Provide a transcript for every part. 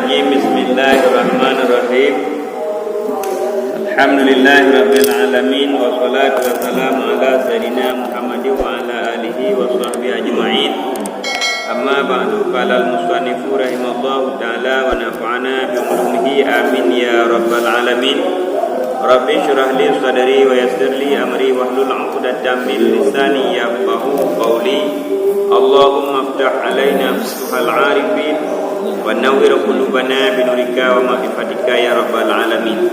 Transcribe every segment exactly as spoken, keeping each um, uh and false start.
Bismillahirrahmanirrahim. Alhamdulillahirabbil alamin, wassalatu wassalamu ala sayyidina Muhammadin wa ala alihi wa sahbihi ajma'in. Amma ba'du, qala al-musannifu rahimahullahu ta'ala wa nafa'ana bi ulumihi, amin ya rabbal alamin. Rabbi shrah li sadri wa yassir li amri wahlul 'uqdatam min lisani yafqahu qawli. Allahumma iftah alaina futuhal arifin wa nawwir qulubana bi nurika wa ma'rifatika ya rabbal alamin.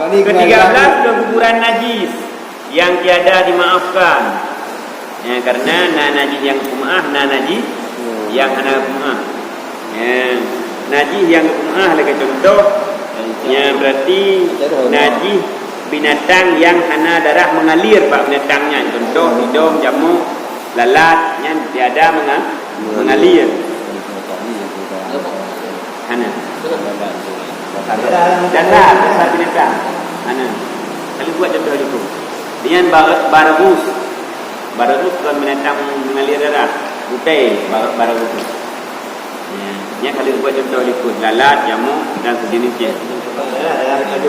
Ketiga belas, kekuburan najis yang tiada dimaafkan. Ya, karena na najis nyang geupeumaáh, na najis nyang hana geupeumaáh. Ya, najis nyang geupeumaáh lagée contoh, ya, berarti najis binatang nyang hana darah mengalir bak binatang nyan. Contoh, idong, jamok, lalat, nyan tiada menga-, mengalir. Hana. Dasar, dasar binatang. Hana. Kalau buat contoh itu. Dengan bar-, barabus. Barabus bukan binatang mengalir darah. Butai bar-, barabus. Ya. Yang kalau buat contoh likot, lalat, jamok dan sejenisnya.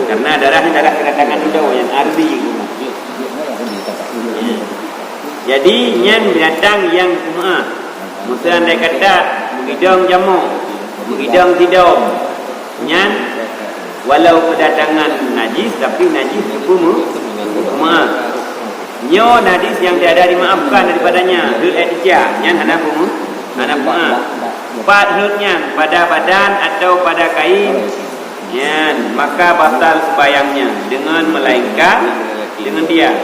Karena darah ni darah kedatangan udara yang ardi. Ya. Jadi, nyan binatang nyang geupeumaáh. Meuseu andai kata, meugidong jamok, meugidong sidom, nyan walau kedatangan najis, tapi najis geupeumaáh. Nyoe najis nyang tiada dimaafkan daripadanya, rhot ayat ica, nyan hana peue-, hana peue-, pat rhot nyan, pada badan atau pada kain, nyan, maka batal sembahyangnya dengan melainkan dengan dia.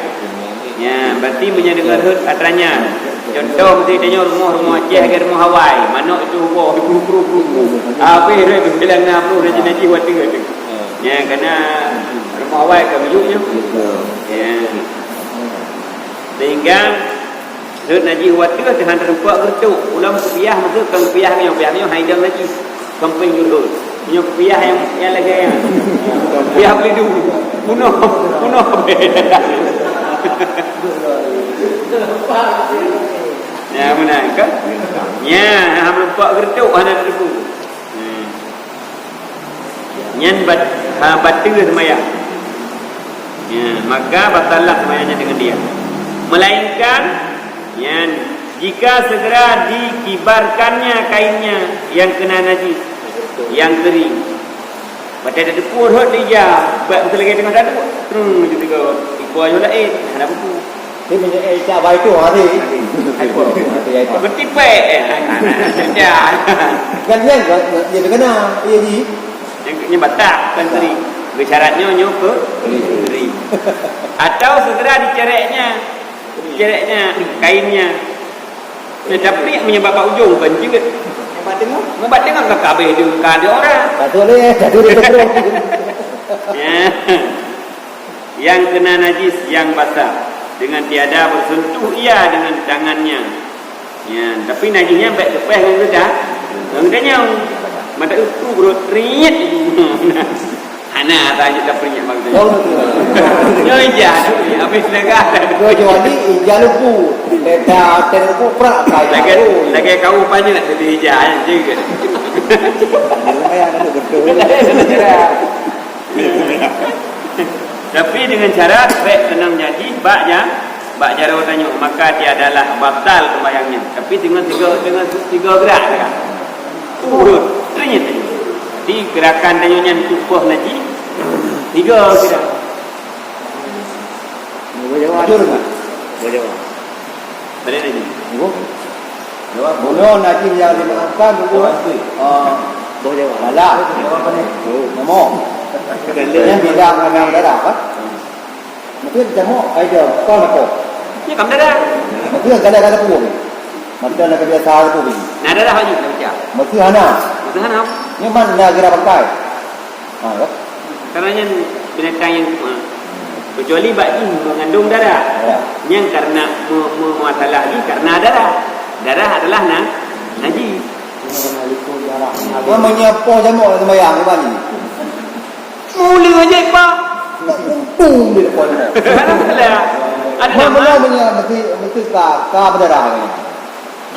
Nyan, berarti meunyoe deungon rhot atra nyan. Contoh, meusti tanyoe rumoh-rumoh Aceh lagée rumoh awai, manok itu ruboh, itu kru-kru. Habéh rhot bilang na ploh najis-najis watée tu. Nyan, kana rumoh awai ka meuyueb nyoe. Nyan. Sehingga rhot najis watée teuhan teureumpak geureutôk. Ulôn kupiah meukeue kon kupiah nyoe, kupiah nyoe hai dong najis. Sampéng jurhôn. Nyoe kupiah nyang, nyang lagée nyan. Kupiah beulidu. Punoh, punoh. Ya, meunan kan? Ya, hana meureumpok geureutôk, hana teupeu. Hmm. Nyan bat-, ha, bateue seumayang. Ya, maka batallah seumayangnya dengan dia. Melainkan, nyan, jika segera dikibarkannya kainnya yang kena najis, yang kering. Watée tateupeue rhot di ija, bak meuseulagée teungoh taduek, treng, jiteuka, ipo ayoe laén, hana buku. Dia punya, eh, cak baik tu hari. Hari. Hari. Hari, hari. Berarti pek, eh. Ya. Kan dia, dia terkena, iya, ji. Yang, yang batak, bukan kering. Bersyaratnya, nyoe ke? Kering. Kering. Atau segera dicereknya. Cereknya, kainnya. Nah, tapi meunyoe bak ujong, bukan jeuet. Meunyoe bak teungoh? Meunyoe bak teungoh, ka habéh deuh, ka ada orang. Tak boleh, tak boleh terus. Ya. Yang kena najis, yang basah, dengan tiada bersentuh ia dengan tangannya. Ya, tapi najisnya baik kepeh ngon geuda. Ngon geuda nyang mata uku berot riet. Hana, tak lanjut tak peringat bang tu. Oh, betul. Nyoe ija, habis lega. Kecuali ija lupu. Beda hotel lupu prak saja. Lagi, lagi kau banyak nak jadi ija, ya, juga. Lumayan ada betul. Tapi dengan syarat, baik tenang jadi, bak ja-, bak jaroe tanyoe, maka tiadalah batal sembahyangnya. Tapi dengan tiga, dengan tiga gerak, kan? Urut, teringin. Jadi, gerakan tanyoe nyan tuboh najis, tiga gerak. Boleh jawab. Betul tak? Boleh jawab. Boleh lagi. Ibu? Jawab. Bunoe najis nyang dimaafkan, buku. Jawab tu. Ah, Boleh jawab. Galak. Jawab apa ni? Oh. Nama? Galak. Yang bilang dengan darah, kan? Mungkin jamok, aida, kau nak kau? Ya, kam darah. Mungkin galak kata pun. Macam nak biasa tu pun. Nah, darah lagi, nak baca. Mungkin hana. Mungkin hana. Ni mana nak kira pakai? Ha, kan? Karena nyan binatang yang, ha, kecuali bak jih mengandung darah. Ya. Nyang karena me-, me-, masalah jih karena darah. Darah adalah na-, najis. Dia menyapu jamuk dalam sembahyang, bukan ni? Mula aja, Pak. Untung dia depan. Ada nama? Mana mesti, mesti ka, ka berdarah ni.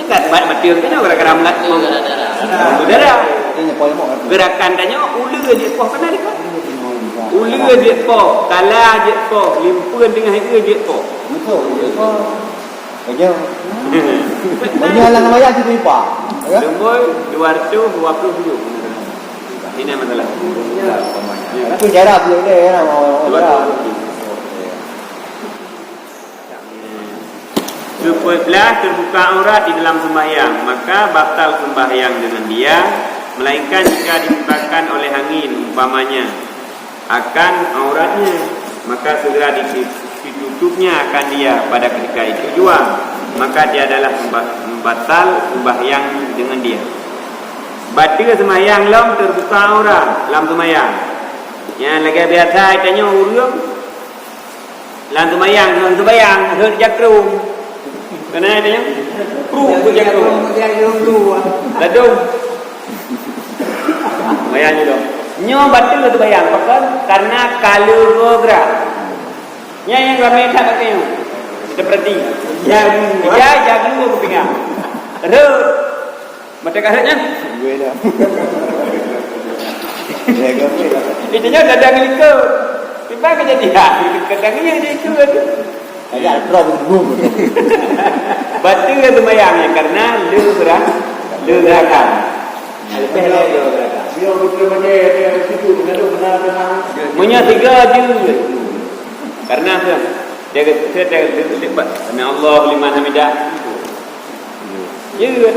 Kan bat mati tu nyoe gara-gara meulat mengudara. Gerakan tanyoe uleue jeuet poh keunan dikeue. Uleue jeuet poh, kala jeuet poh, limpeuen teungoh ie jeuet poh. Betul, betul. Kerja. Banyak lah ngabayar situ ipa. Ya? Nombor dua ratus dua puluh tujuh. Ini masalah. Tapi jarak dia dia ya. Dua ratus tujuh. Seupôt blaih terbuka aurat di dalam sembahyang, maka batal sembahyang dengan dia, melainkan jika dibukakan oleh angin, umpamanya, akan auratnya, maka segera ditutup-, ditutupnya akan dia pada ketika itu jua, maka tiadalah memba-, membatal sembahyang dengan dia. Bateue sembahyang lom terbuka aurat lam sembahyang. Nyang lagèe biasa tanyoe ureueng lam sembahyang, lam sembahyang, rhot jakrong. Keunan tanyoe, pruh rhot jakrong. Ladôm. Sembahyang jih lom. Nyoe bateue sembahyang, pakon? Karena ka lheueh gerak. Nyan nyang ramé that bak tanyoe. Seperti. Ya, ya, ya, dulu kepingan. Rhot. Mata kahret nyan? Gue dah. Ya, gue dah. Itu nyan dadang likot. Tiba kejadian, kadang iya dia ikut. Ada drop gum. Bateue sembahyang nyan karena le gerak, le gerakan. Lebih le gerakan. Dia betul mana dia situ, benar benar. Meunyoe tiga je. Karena dia, dia, dia, dia, dia, dia, dia, Sami Allahu liman hamidah. Ya, kan?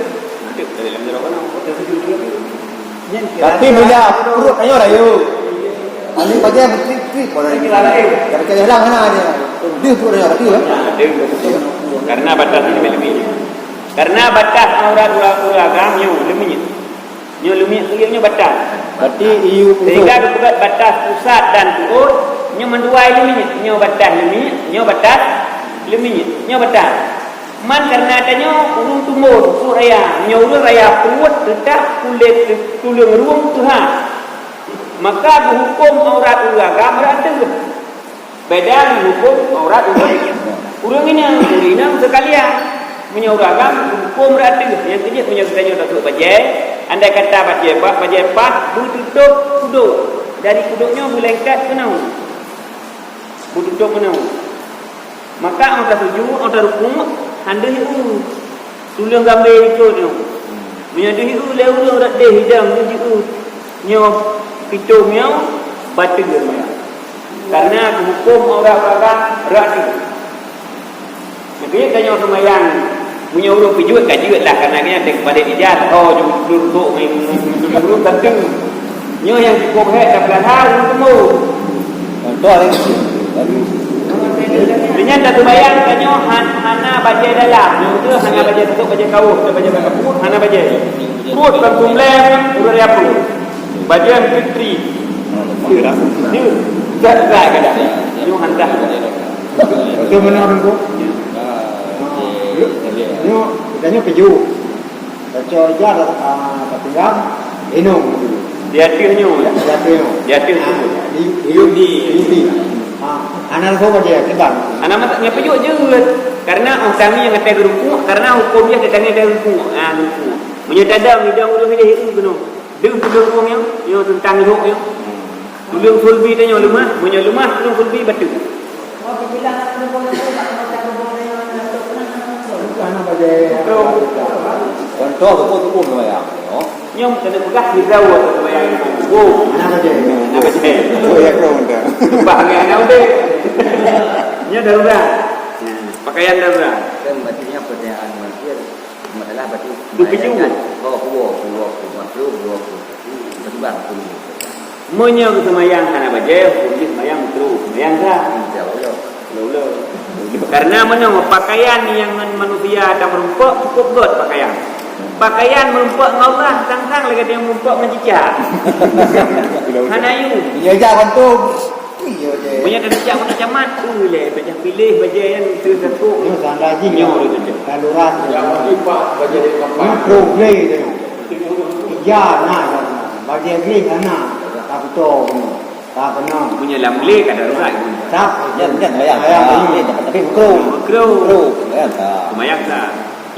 Tapi bila perut ayo rayu. Ani pakai mesti trip pada ini. Tapi kalau jalan mana dia? Dia perut dia betul, ya? Karena batas ini lebih. Karena batas aurat dua puluh agam nyoe leumiet. Nyoe leumiet nyoe batas. Berarti iyu. Sehingga geupeugah batas pusat dan tuot nyoe meuduai leumiet. Nyoe batas leumiet, nyoe batas leumiet, nyoe batas. Man karena tanyoe ureueng tumbuh, ureueng raya. Meunyoe ureueng raya peuet teutap kulét tuleueng rueng tuha. Maka geuhuköm aurat ureueng agam rata. Beda ngon huköm aurat ureueng, ureueng inong, ureueng inong seukalian. Meunyoe ureueng agam, huköm rata. Nyang keujeuet meunyoe geutanyoe tasôk bajée, andai kata bajée paih, bajée paih beututôp kudôk. Dari kudôk nyoe beulengket keunoe. Beututôp keunoe. Maka 'oh tasujut, 'oh tarukuk, han deuh ié. Tuleueng gambée likot nyoe. Meunyoe deuh ié lé ureueng rot deh idang nyoe jiéue. Nyoe pitong nyoe bateue maya. Karena geuhuköm aurat ureueng agam rot deh. Meukeue tanyoe seumayang. Meunyoe ureueng peujeuet ka jeuet lah, karena nyan teuh keupadé ijaz. Oh, jeuet duduk ngon ureueng tentu. Nyoe nyang jipeuhek dan peulanggar ureueng teumô. Contoh laén. Meunyan taseumayang tanyoe han-, hana bajée dalam. Nyoe teuh hana bajée teutôp, bajée kawöh, atau bajée bak kaput, hana bajée. Pruet kon tumleng ureueng riapeu. Bajée fitri. Dia, dia, dia, dia. Nyoe hantah. Itu mana orang tu? Nyoe, nyoe peju. Baca ijazah, ah, tapi kan, inong. Di ateueh nyoe. Di ateueh nyoe. Di ateueh tu. Ah, di, di, di, di. Ah, anak kau baca, kiban. Anak mata nya pejuk je. Karena oh, tangi nyang atai geurukuk, karena huköm dia tangi atai geurukuk. Ah, geurukuk. Meunyoe tadong, idong ureueng dia hiu keunoe. Deuh tuleueng rueng nyoe, nyoe teuntang lhok nyoe. Tuleueng sulbi tanyoe leumah, meunyoe leumah tuleueng sulbi bateue. Hana bajée. Contoh, betul tu pun wayang. Nyoe keuneuk peugah sira wa seumayang nyoe. Hana bajée. Hana bajée. Oh, ya, kau dah. Bah, hana udeb. Nyoe darurat. Pakaian darurat. Kan berarti nyoe pertanyaan manusia. Masalah berarti. Begitu. Oh, dua puluh, dua puluh, dua puluh. Betul, betul. Meunyoe geuseumayang hana bajée, huköm jih seumayang beutôi. Seumayang sah. Insya Allah. Ulo-ulo. Karena meunyoe pakaian nyang ngon manusia ka meurumpok, cukôp göt pakaian. Pakaian meurumpok ngon Allah, sang-sang lagée nyang meurumpok ngon cicak. Hana yue. Iya, jak bantu. Iya, je. Meunyoe teucak meucamat, uh, lé, payah piléh bajée nyan, teuh satu. Nyoe sanda jih. Nyoe, darurat. Yang mesti pak bajée dia. Nyoe pro grade tu. Ija na, bajée grade na. Tak betul. Tak benar. Meunyoe lam mulai ka darurat. Tak. Jan, jan, bayang. Bayang, bayang. Tapi makruh. Makruh. Makruh. Ya, tak. Seumayang sah.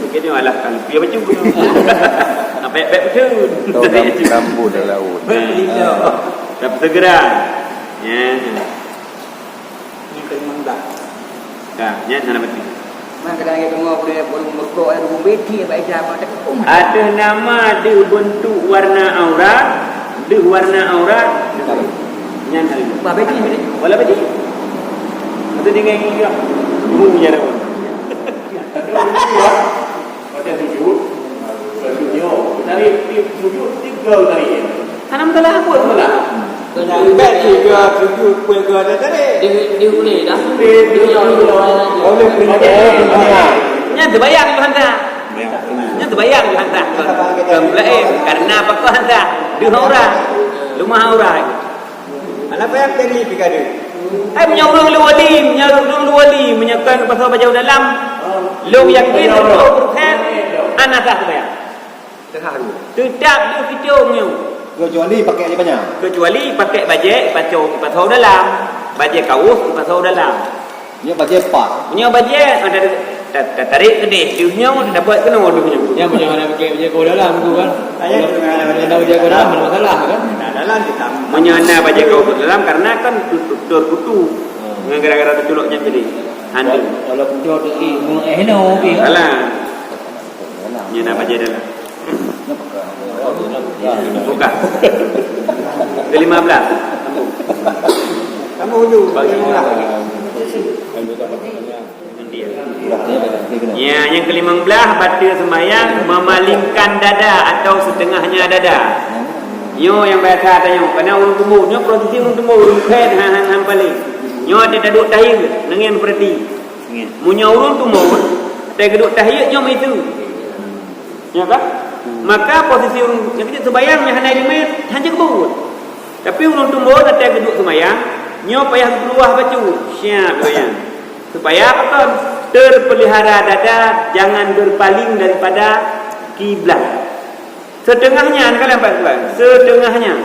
Mungkin nyoe alah kali piye baju. Sampai bek betul. Tahu ram-, rambut dalam laut. Betul. Dah segera. Ya. Ini kalimat dah. Dah, ya, sana betul. Nah, kadang kita mau boleh, boleh merokok, ada bumbu beti, apa aja, apa tak kepung. Ada nama di bentuk warna aurat, di warna aurat. Nyan hari. Bah beti, beti. Wala beti. Itu dengan gigi. Dulu punya dah. Baca tujuh. Tujuh. Tarik, tujuh, tiga tarik. Hana masalah apa? Masalah. Kena bet tiga, tujuh, pukul tiga ada tarik. Di, di uleh dah. Di uleh. Oleh perintah. Nyan terbayang tu hantar. Nyan terbayang tu hantar. Bukan pula, eh, karena apa kau hantar? Dua orang. Rumah orang. Alah, apa yang tadi tiga dia? Eh, meunyoe ureueng lôn wali, meunyoe ureueng lôn wali, meunyoe kon pasal bajau dalam, lôn yakin puluh persen hana sah sembahyang. Sah dulu. Tetap di situ nyoe. Kecuali pakai bajée panjang. Kecuali pakai bajée ipasau, ipasau dalam. Bajée kaos ipasau dalam. Nyoe bajée pas. Nyoe bajée, ada, ta-, ta-, tarik keudeh. Deuh nyoe, dapat keunoe deuh nyoe. Ya, meunyoe hana pakai bajée kaos dalam tu kan. Hanya kalau hana bajée kaos dalam, hana masalah kan? Nah, dalam kita. Meunyoe hana bajée kaos dalam, karena kan tu-, tu-, tertutup. Hmm. Dengan gara-gara terculok nyan tadi. Hana. Kalau kucur tu, eh, mu-, eh, hello, okey. Alah. Nyan apa je dalam? Buka. Kelima belas. Sambung. Sambung dulu. Bagi orang. Ya, yang kelima belas, batal sembahyang memalingkan dada atau setengahnya dada. Nyoe yang biasa tanya, karena ureueng tumbon, nyoe posisi ureueng tumbon, ureueng khen, han, han, han paling. Nyoe ada duduk tahiyat, nengen berarti. Meunyoe ureueng tumbon, teuduek tahiyat nyoe meuitu. Ya kan? Maka posisi ureueng nyang keuneuk sembahyang nyang hana ileumèe, hana keubeuet. Tapi ureueng tumbon teuduek sembahyang, nyoe payah geupeuluah bacut, siap sembahyang. Supaya apa kon? Terpelihara dada, jangan berpaling daripada kiblat. Setengahnya, kan nampak tuan? Setengahnya.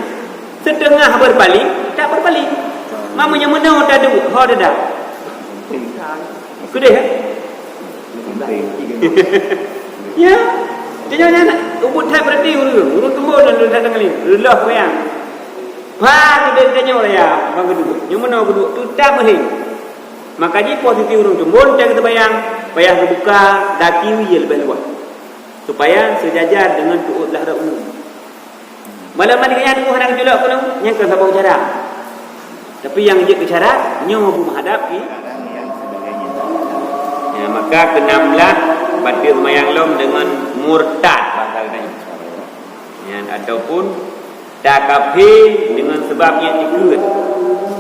Setengah berpaling, tak berpaling. Mamanya menau tak ada, ho dada. Sudah, ya? Ya. Dia jangan nak ubut that berarti ureueng. Ureueng tumbon dan datang kali. Relah wayang. Wah, dia tanya orang ya, bang kedua. Yang mana kedua? Tu tak meuhing. Maka ji posisi ureueng tumbon, tak kita bayang. Payah terbuka, daki ye lebih luas. Supaya sejajar dengan tuut zahra umum. Malam hari nyan nyoe hana geuculok keunoe, nyan keu saboh cara. Tapi nyang jeuet keu cara, nyoe beuhadap ki. Ya, maka keenam belas, batal sembahyang lom dengan murtad, bahasa kita ni. Ya, ataupun takafir dengan sebab iktikad.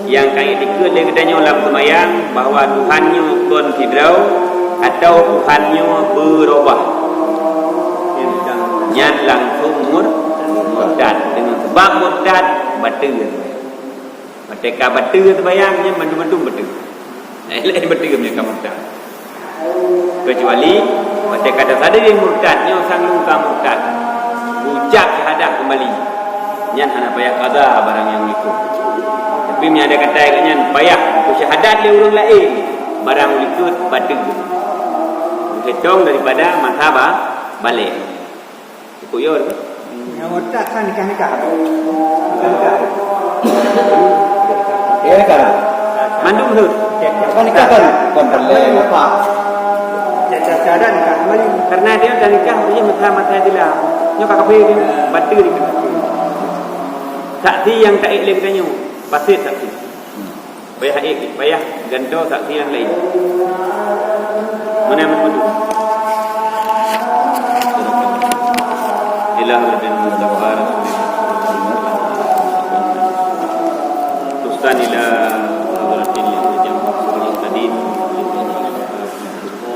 Nyang ka iktikad lé geutanyoe lam seumayang bahwa Tuhan nyoe kon sidroe atau Tuhan nyoe beurubah. Nyan langsung mur-, murtad. Dengan sebab murtad, batal. Merdeka batal seumayang, nyan mandum-mandum batal. Lain-lain batal nyang ka murtad. Kecuali, watèe ka tasadar murtad, nyoe sang lôn ka murtad. Ucap syahadat keumbali. Nyan hana payah qadha barang nyang ikot. Tapi meunyo ada kata nyan payah syahadat lé ureueng laén, barang ikot batal. Meuhitong daripada masa ba-, balek. Cukup yo. Otak kan nikah-nikah. Nikah-nikah. Ya, kan? Mandum tu. Kan nikah kan? Kan boleh apa? Ya, cara nikah kembali. Karena dia dah nikah, dia mata-mata dia lah. Nyoka kabeh dia, batal dia. Saksi yang tak ék lé geutanyoe, pasti saksi. Payah ék, payah gantoe saksi nyang laén. Mana yang betul? Ilah Rabbin Mustafa Rasulillah. Tusan ila hadratin yang jam tadi.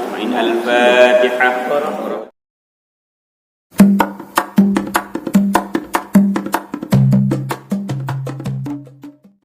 Main Al-Fatihah.